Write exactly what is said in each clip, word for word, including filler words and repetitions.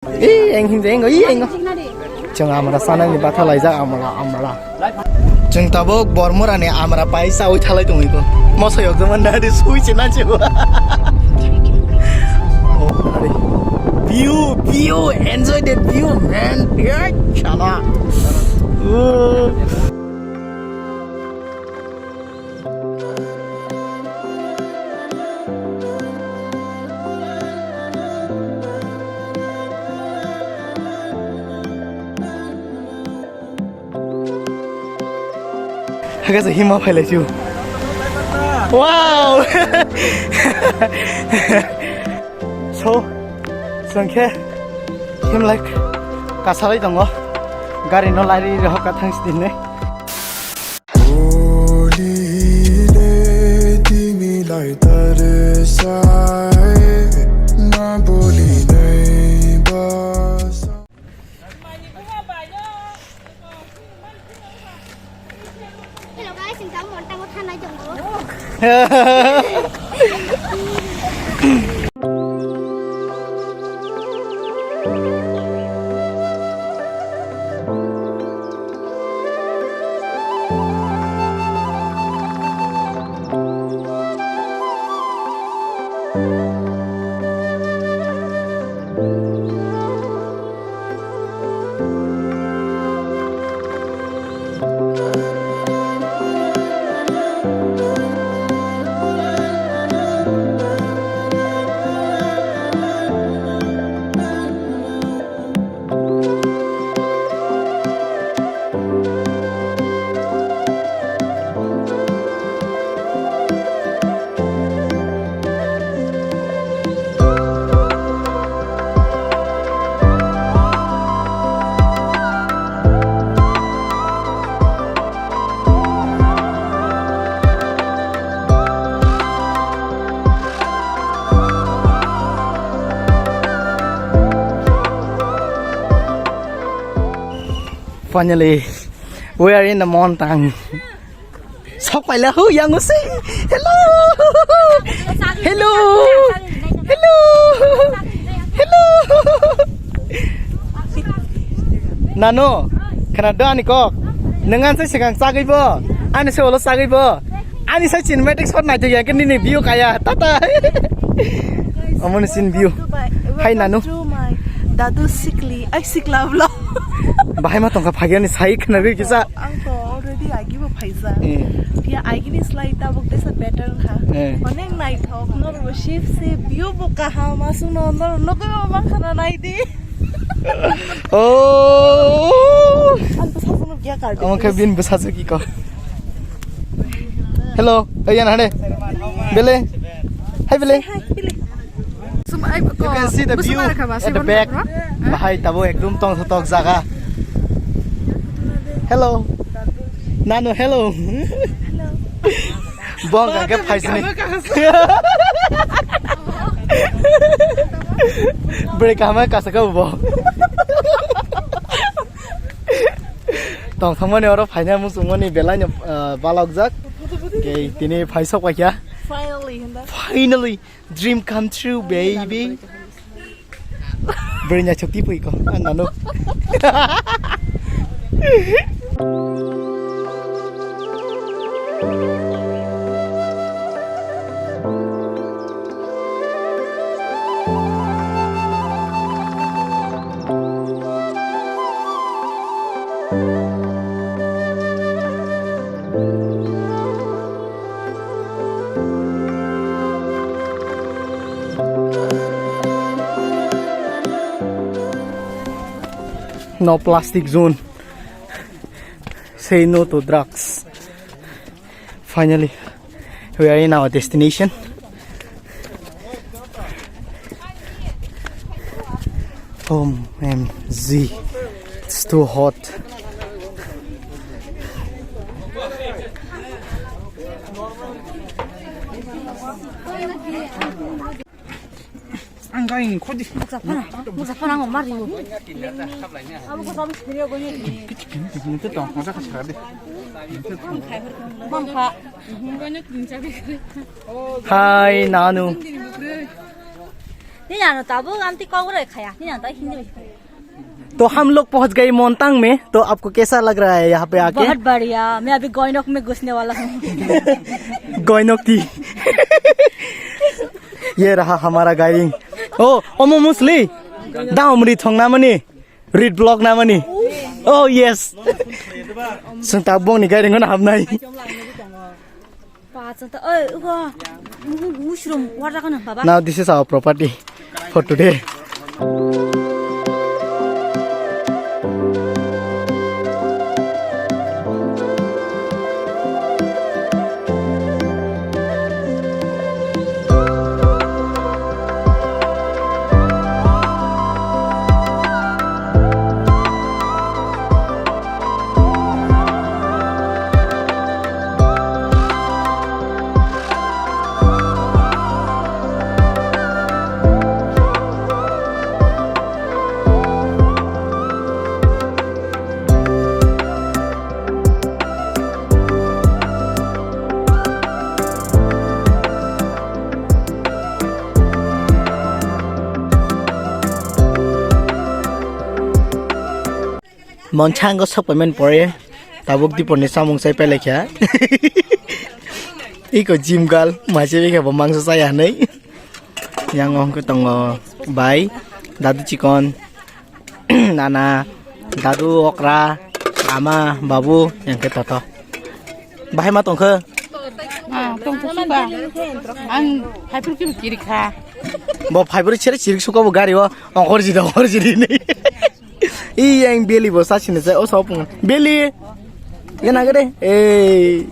Ih, eng himjai, engo, ih, engo. Chwng amra sanani batha laijak, amra, amra. Chwng tabuk Bormorani amra pai chawi thalai tongwi ko. Moso yok jaman dadi sui se na che. Oh, are. View, view, enjoy the view, man. Yeah, chala. Oh. Hakhe se hima phailai sio. Wow! So, chwng khe himlai kasalai tongo. Gari no lari rehok ka thang sini. Bolile timi lai tarsai, na bolinai basa. Hello guys, ang tamo, tamo thanai jong. Finally, we are in the mountain. Sok paila hu yang usi. Hello. Hello. Hello. Hello. Nano, khna do ani kok. Nang ang sai sekang chagwi bo. Ani se ulo chagwi bo. Ani sai cinematic shot nai ya ke nini view kaya. Tata. Amoni sin view. Hai nanu. Dadu sikli, ai sikla vlog. Bahai ma tongkha phagi ani sai khna gwi kisa. Ang to already agi bo phaisa. Eh. Pia agi ni slai tabuk desa better kha. Eh. Onek naithok, nor bo shift se view bo kaham, aswk no, nor nugwi bo mang khana nai di. Oh. Ang to sasu no kya kar. Amang khe bin bwsajwk iko. Hello, ayan hade. Bele. Hi, Bele. Hi, Bele. You can see the view at the back. Bahai tabo ekdom tong tok jaga. Hello. Nano, hello. Hello. Bong ka ke phaisini. Bere kaham kasa ka bo. Tong thangmani oro phaina muchungmani belai no, ah, balokjak. Kei tini phaisok paikha. Finally, hinda. Finally, dream come true, baby. Beri nyachok tipu iko, ah, nano. No plastic zone. Say no to drugs. Finally, we are in our destination. O M G, it's too hot. Ang gain khodi. Buksa phana, buksa phana ngo mari. Abo ko sabi sini go ni. Kiti kiti kiti to masa ka sadi. Mam kha. Hai nanu. Nini ano tabuk amtwi kok bai khaya, nini ano ta Hindi bai khaya. तो हम लोग पहुंच गए मोंतांग में, तो आपको कैसा लग रहा है यहाँ पे आके? बहुत बढ़िया, मैं अभी गोइनोक में घुसने वाला हूँ। Goinok ti. Ye raha hamara gairing. Oh, omo musli. Da umri thong namani. Read block namani. Oh yes. Sung tabuk ni gairing na hamnai. Pa, chwng ta, oi, ugo, mu-, mushroom, warda kano, baba. Now this is our property for today. Monchango sok payment pore tabuk dipor ni samung sai pele kha. Iko gym gal maise bikha bo mangsa sai hanai. Yang ongke tongo bai dadu chikon. Nana, dadu, okra, ama, babu, yang khe toto. Bahai ma tongkhe? Ah, tongkhe suka. Ang phaipur khe chirik kha. Bo phaipur chere chirik suka bo gari o ongkhor jida ongkhor jidi ni. I yang beli bo sa sini se o sopung. Beli. Ikan agak deh. Eh.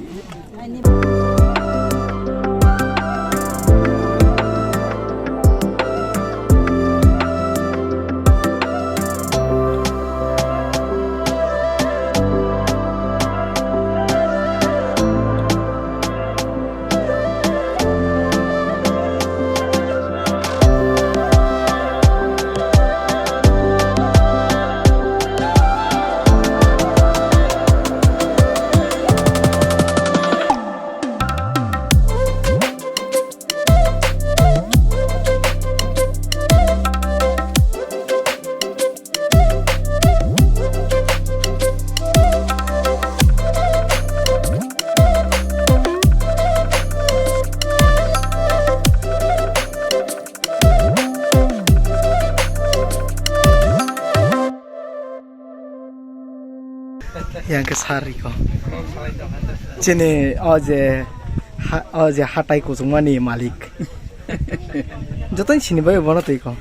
Yang khe sar riko. Chini o je ha-, o je hatai kuchukmani malik. Jotono sini bai bono twi ko.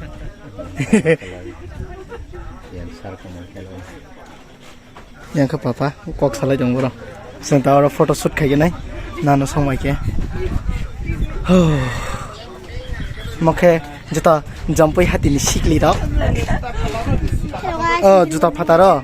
Yang sar ko man khe. Yang khe papa kok salai tong boro. Senta oro photo shoot khai nai. Nano somai khe. Huh. Mokhe juta jampui hatini sikli rok. Oh, juta phataro.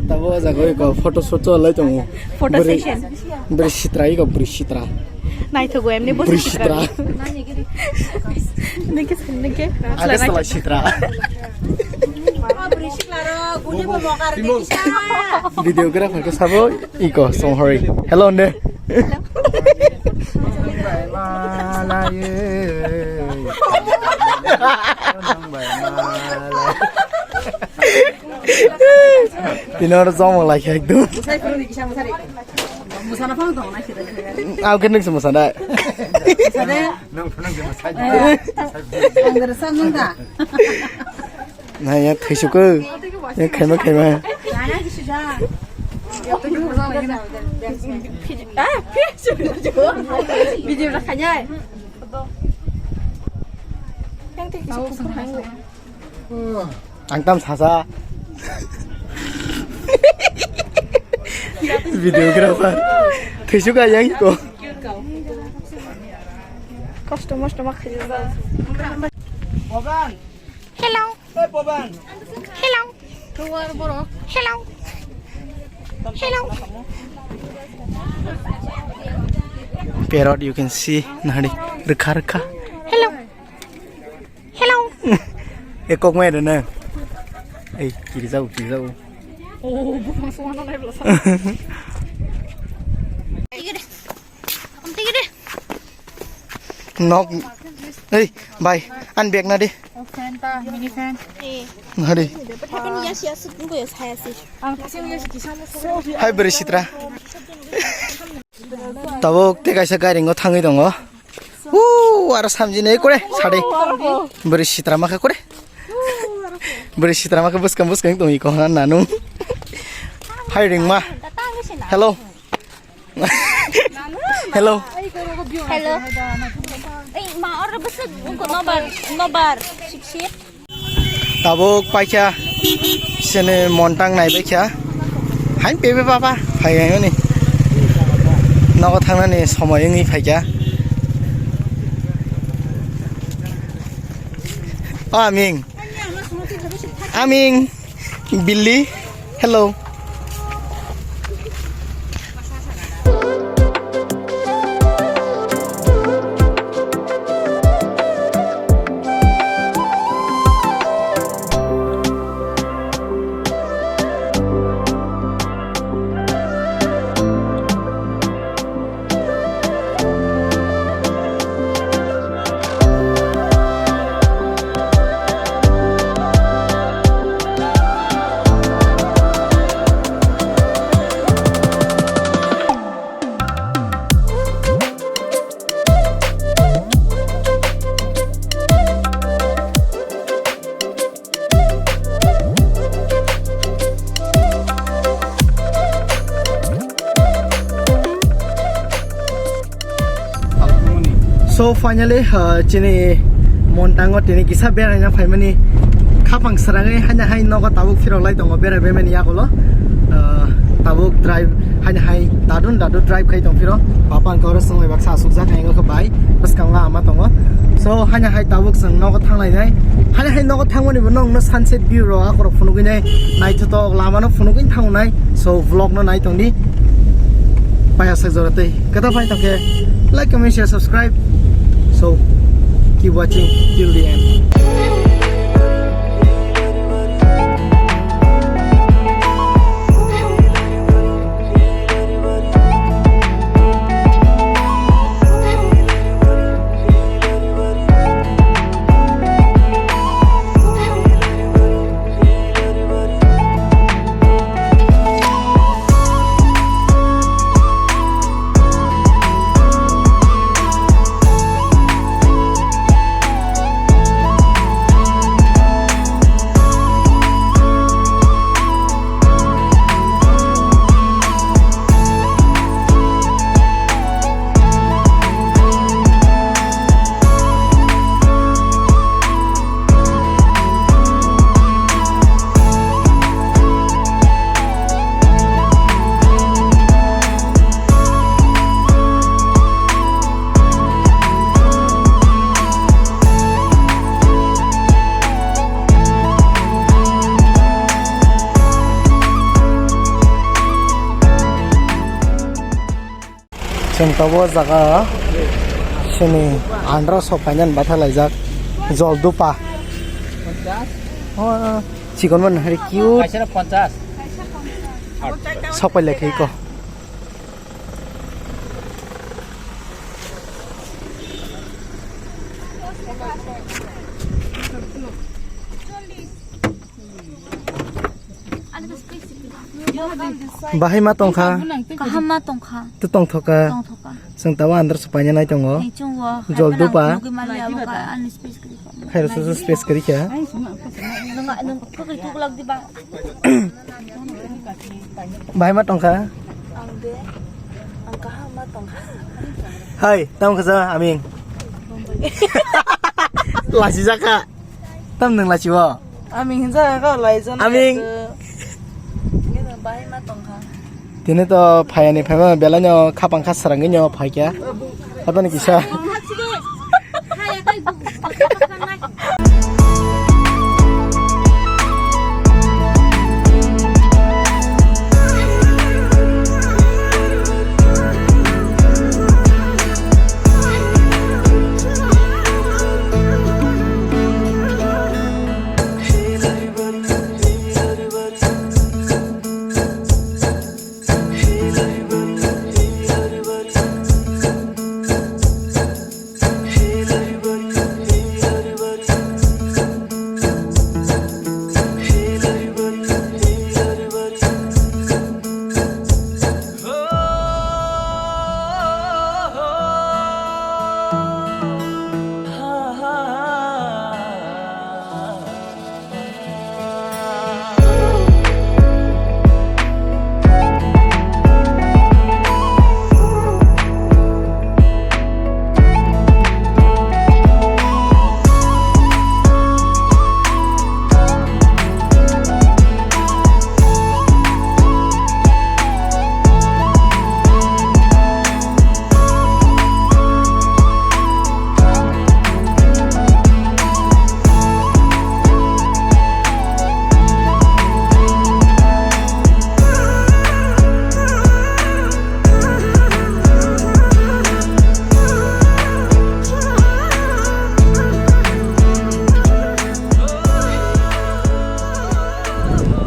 Tabo o jaga o iko photo shoot chalai tongo. Photo session. Bwrwi sitra iko bwrwi sitra. Naithogo emni bo bwrwi sitra. Nike nike. Age salai sitra. Videographer ke sabo iko songhori. Hello ne. Tini oro chomok laikha ekdom. Musana phang tong na kira. Au ke nung se musana. Musana. Ang dara san nung da. Na ya thaisuk ko. Ya khaima khaima. Video ra khanya. Ang tam sasa. Videographer. Thwisu ka yang ko. Kosto mosto ma khajak. Bogan. Hello. Hey, Bogan. Hello. Hello. Hello. Parrot, you can see, nahari, rwkha, rwkha. Hello. Hello. E kok mai rwna. Ei, kiri jau, kiri jau. Oh, bufang songma nai bwla sa. Nok. Ei, bai, an bag na di. Oh, fan ta, mini fan. Nahari. Ang kasing yes kisang. Hai, bwrwi sitra. Tabuk tei kaisa gairingo thangwi tongo. Uu, aro samjini kore, sade. Bwrwi sitra makha kore. Bwrwi sitra makha bwskang bwskang tongwi ko hana nanu. Hai ringma. Hello. Hello. Hello. Ei, ma, oro bwswk wngkha nobar, nobar. Sip, sip. Tabuk paikha, sini montang naibaikha. Hain pebe papa, phai haimani. Nogo thangnani somoi wngwi phaikha. O aming. Aming. Billy. Hello. So finally, uh, chini montango tini kisa beraina phaimani khapang srangwi haino hai nogo tabuk phirok lai tongo berai baimani yagulo. Uh, tabuk drive haino hai dadun dadu drive khai tong phiro. Bapang koro songwi baksa asukjak ang khe bai bwskango ama tongo. So haino hai tabuk chwng nogo thanglainai. Haino hai nogo thangmani bo nongno sunset view rok akorok phunugwi nai naithotok lamano phunugwi thangnai. So vlog no nai tongdi. Paya sak jora tei kwtal phai tongkhe like, comment, share, subscribe. So keep watching till the end. Chwng tabuk o jaga sini andro sok kainan bathalaijak jol dupa. O, chikon man hari cute. Kaisa ponchas. Sok pai lekhi ko. Bahai ma tongkha? Kaham ma tongkha. Tu tongthoka? Tongthoka. Chwng tabuk andro sok paina nai tongo. Jol dupa. Nugwi mali abo ka ani space kwrwi kha. Khairo so space kwrwi kha. Nung, nung kwrwi tuklak di ba. Bahai ma tongkha? Ang de, ang kaham ma tongkha. Hai, tamo khaja aming. Lachijak kha. Tam nung lachiwo? Aming hinja kha laijana. Aming. Bahai ma tongkha. Tini to phayani phaima belai no khapang kha srangwi no phaikha. Aboni kisa.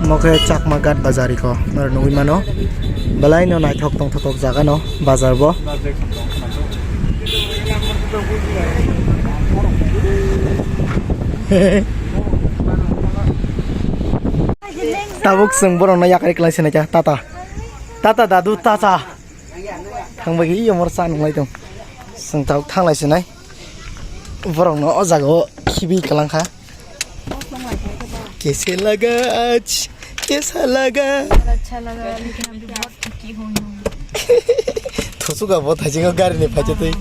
Omo khe Chakma Ghat bazar iko, norok nugwi mano. Belai no naithok tongthok jaga no bazar bo. Tabuk chwng borok no yakarwi kwlai sinai kha, tata. Tata dadu tata. Thang bai khe iyo mor cha nunglai tong. Chwng tabuk thanglai sinai. Borok no o jaga o khibi kwlang kha. Kaisa laga aaj, kaisa laga. अच्छा लगा, लेकिन अभी बहुत थकी हुई हूँ। Thusuka bo thaisingo gari ni phacha twi.